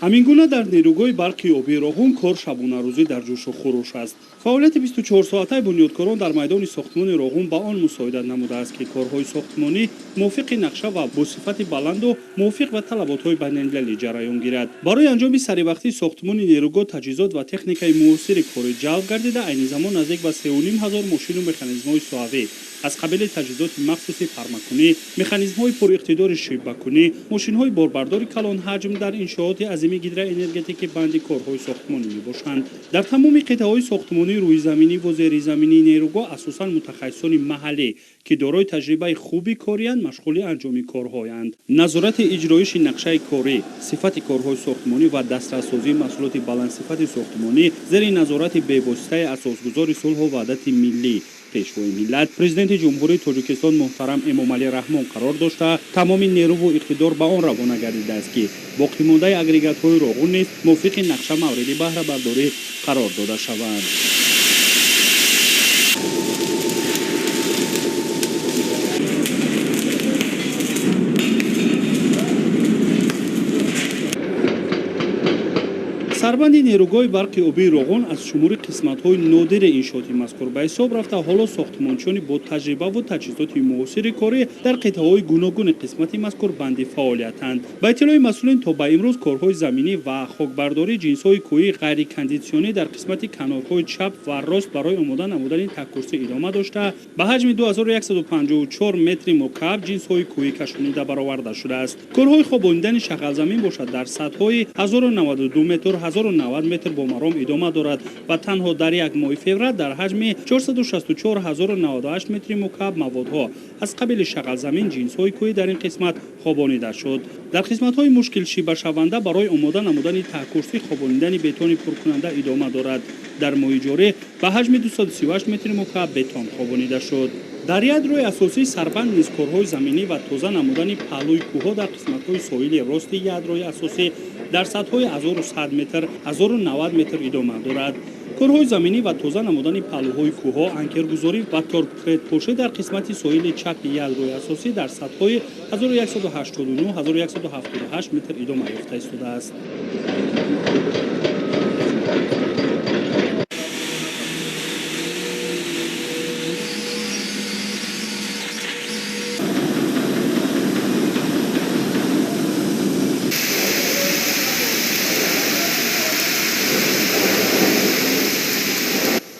Ҳамин гуна дар нерӯгоҳи барқи обии Роғун кор шабонарӯзӣ дар ҷӯшу хуруш аст. Фаъолияти 24-соатаи бунёдкорон дар майдони сохтмони Роғун ба он мусоидат намудааст, ки корҳои сохтмонӣ мувофиқи нақша ва бо сифати баланду мувофиқ ба талаботҳои байналмилалӣ ҷараён гирад. Барои анҷоми саривақтии сохтмони нерӯгоҳ таҷҳизот ва техникаи муосири корӣ ҷалб гардида, айни замон наздик ба 3,5 ҳазор мошину механизмҳои соҳавӣ аз қабили таҷҳизоти махсуси пармакунӣ, механизмҳои пуриқтидори шибакунӣ, мошинҳои борбардори калонҳаҷм дар иншооти азими гидроэнергетикӣ банди корҳои сохтмонӣ мебошанд. Дар тамоми қитъаҳои сохтмонии рӯизаминӣ ву зеризаминии нерӯгоҳ асосан мутахассисони маҳаллӣ, ки дорои таҷрибаи хуби корианд, машғули анҷоми корҳоянд. Назорати иҷроиши нақшаи корӣ, сифати корҳои сохтмонӣ ва дастрассозии маҳсулоти баландсифати сохтмонӣ зери назорати бевоситаи асосгузори сулҳу ваҳдати миллӣ, Пешвои миллат, Президенти Ҷумҳурии Тоҷикистон муҳтарам Эмомалӣ Раҳмон қарор дошта, тамоми нерӯву иқтидор ба он равона гардидааст, ки боқимондаи агрегатҳои Роғун низ мувофиқи нақша мавриди баҳрабардорӣ қарор дода шаванд. Сарбанди нерӯгоҳи барқи обии Роғун аз шумори қисматҳои нодири иншооти мазкур ба ҳисоб рафта, ҳоло сохтмончиёни бо таҷрибаву таҷҳизоти муосири корӣ дар қитъаҳои гуногуни қисмати мазкур банди фаъолиятанд. Ба иттилои масъулин, то ба имрӯз корҳои заминӣ ва хокбардории ҷинсҳои кӯҳии ғайрикондитсионӣ дар қисмати канорҳои чап ва рост барои омода намудани тагкурсӣ идома дошта, ба ҳаҷми 2154 метри мукааб ҷинсҳои кӯҳӣ кашонида бароварда шудааст. Корҳои хобонидани шағалзамин бошад, дар сатҳҳои 1092 метр, 1090 метр бо маром идома дорад ва танҳо дар як моҳи феврал дар ҳаҷми 464 098 метри мукааб маводҳо аз қабили шағалзамин, ҷинсҳои кӯҳӣ дар ин қисмат хобонида шуд. Дар қисматҳои мушкилшибашаванда барои омода намудани таҳкурсӣ хобонидани бетони пуркунанда идома дорад. Дар моҳи ҷорӣ ба ҳаҷми 238 метри мукааб бетон хобонида шуд. Дар ядрои асосии сарбанд низ корҳои заминӣ ва тоза намудани паҳлӯи кӯҳҳо дар қисматҳои соҳили рости ядрои асосӣ дар сатҳҳои 1100 метр, 1090 метр идома дорад. Корҳои заминӣ ва тоза намудани паҳлӯҳои кӯҳҳо, анкергузорӣ ва торкретпошӣ дар қисмати соҳили чапи ядрои асосӣ дар сатҳҳои 1189, 1178 метр идома ёфта истодааст.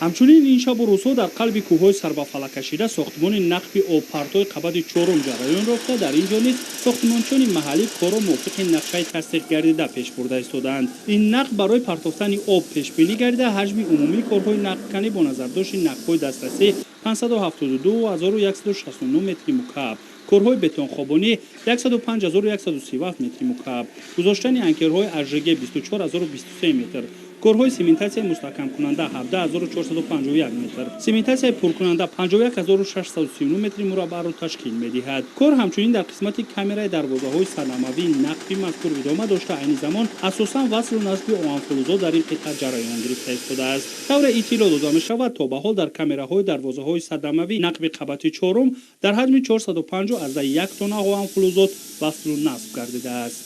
Ҳамчунин ин шабу рӯзҳо дар қалби кӯҳҳои сарбафалаккашида сохтмони нақби обпартои қабати чорум ҷараён ёфта, дар ин ҷо низ сохтмончиёни маҳаллӣ корро мувофиқи нақшаи тасдиқгардида пеш бурда истодаанд. Ин нақб барои партофтани об пешбинӣ гардида, ҳаҷми умумии корҳои нақбканӣ бо назардошти нақбҳои дастрасӣ 572 169 метри мукааб, корҳои бетонхобонӣ 105 137 метри мукааб, гузоштани анкерҳои ажг 24 023 метр, корҳои симентатсияи мустаҳкамкунанда 17 451 метр, симентатсияи пуркунанда 51 639 метри мураббаъро ташкил медиҳад. Кор ҳамчунин дар қисмати камераи дарвозаҳои садамавии нақби мазкур идома дошта, айни замон асосан васлу насби оҳанфулӯзо дар ин қитъа ҷараён гирифта истодааст. Тавре иттилоъ дода мешавад, то ба ҳол дар камераҳои дарвозаҳои садамавии нақби қабати чорум дар ҳаҷми 405,1 тонна оҳанфулӯзот васлу насб гардидааст.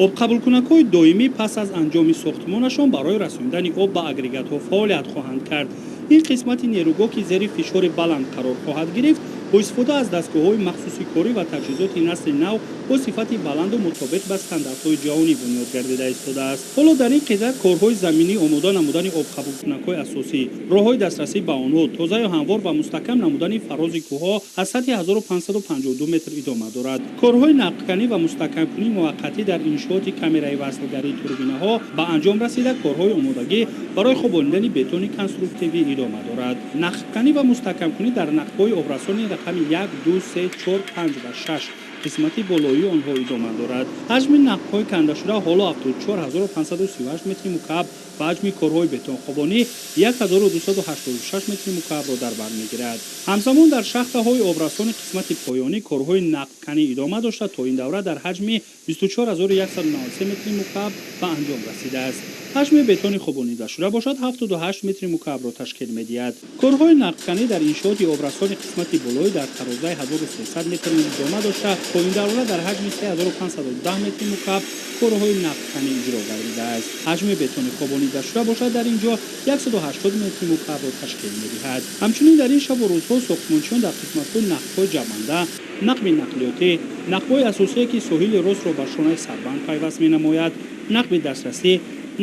Обқабулкунакҳои доимӣ пас аз анҷоми сохтмонашон барои расондани об ба агрегатҳо фаъолият хоҳанд кард. Ин қисмати нерӯгоҳ, ки зери фишори баланд қарор хоҳад гирифт, бо истифода аз дастгоҳҳои махсуси корӣ ва таҷҳизоти насли нав бо сифати баланду мутобиқ ба стандартҳои ҷаҳонӣ бунёд гардида истодааст. Ҳоло дар ин қитъа корҳои заминӣ, омода намудани обқабулкунакҳои асосӣ, роҳҳои дастрасӣ ба онҳо, тозаю ҳамвор ва мустаҳкам намудани фарози кӯҳҳо аз сатҳи 1552 метр идома дорад. Корҳои нақбканӣ ва мустаҳкамкунии муваққатӣ дар иншооти камераи васлгарии турбинаҳо ба анҷом расида, корҳои омодагӣ барои хобонидани бетони конструктивӣ идома дорад. Нақбканӣ ва мустаҳкамкунӣ дар нақбҳои обрасони рақами 1, 2, 3, 4, 5 ва 6, қисмати болоии онҳо идома дорад. Ҳаҷми нақбҳои кандашуда ҳоло 74 538 метри мукааб Ва ҳаҷми корҳои бетонхобонӣ 1286 метри мукаабро дар бар мегирад. Ҳамзамон, дар шахтаҳои обрасони қисмати поёнӣ корҳои нақбканӣ идома дошта, то ин давра дар ҳаҷми 24193 метри мукааб ба анҷом расидааст. Ҳаҷми бетони хобонидашуда бошад, 78 метри мукаабро ташкил медиҳад. Корҳои нақбканӣ дар иншооти обрасони қисмати болоӣ дар тарозаи 1300 метр идома дошта, то ин давра дар ҳаҷми 3510 метри мукааб корҳои нақбканӣ иҷро гардидааст. Ҳаҷми бетони хобонидашуда бошад, дар ин ҷо 180 метри мукаабро ташкил медиҳад. Ҳамчунин, дар ин шабу рӯзҳо сохтмончиён дар қисматҳои нақбҳои ҷамъанда, нақби нақлиётӣ, нақбҳои асосие, ки соҳили ростро ба шонаи сарбанд пайваст менамояд, нақби дастрасӣ,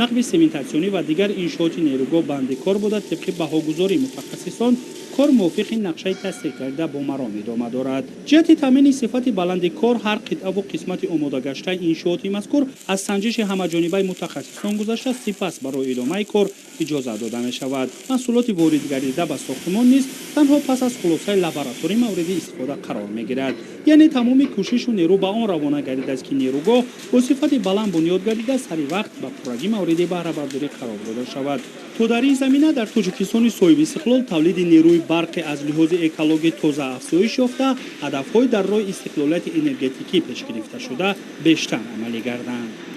нақби сементатсионӣ ва дигар иншооти нерӯгоҳ банди кор буда, тибқи баҳогузории мутахассисон, кор мувофиқи нақшаи тасдиқкарда бо маром идома дорад. Ҷиҳати таъмини сифати баланди кор, ҳар қитъаву қисмати омодагаштаи иншооти мазкур аз санҷиши ҳамаҷонибаи мутахассисон гузашта, сипас барои идомаи кор иҷозат дода мешавад. Маҳсулоти воридгардида ба сохтмон низ танҳо пас аз хулосаи лабораторӣ мавриди истифода қарор мегирад. Яъне тамоми кӯшишу нерӯ ба он равона гардидааст, ки нерӯгоҳ бо сифати баланд бунёд гардида, сари вақт ба пуррагӣ мавриди баҳрабардорӣ қарор дода шавад. То дар ин замина дар Тоҷикистони соҳибистиқлол тавлиди нерӯи барқи аз лиҳози экологӣ тоза афзоиш ёфта, ҳадафҳои дар роҳи истиқлолияти энергетикӣ пеш гирифташуда бештар амалӣ гарданд.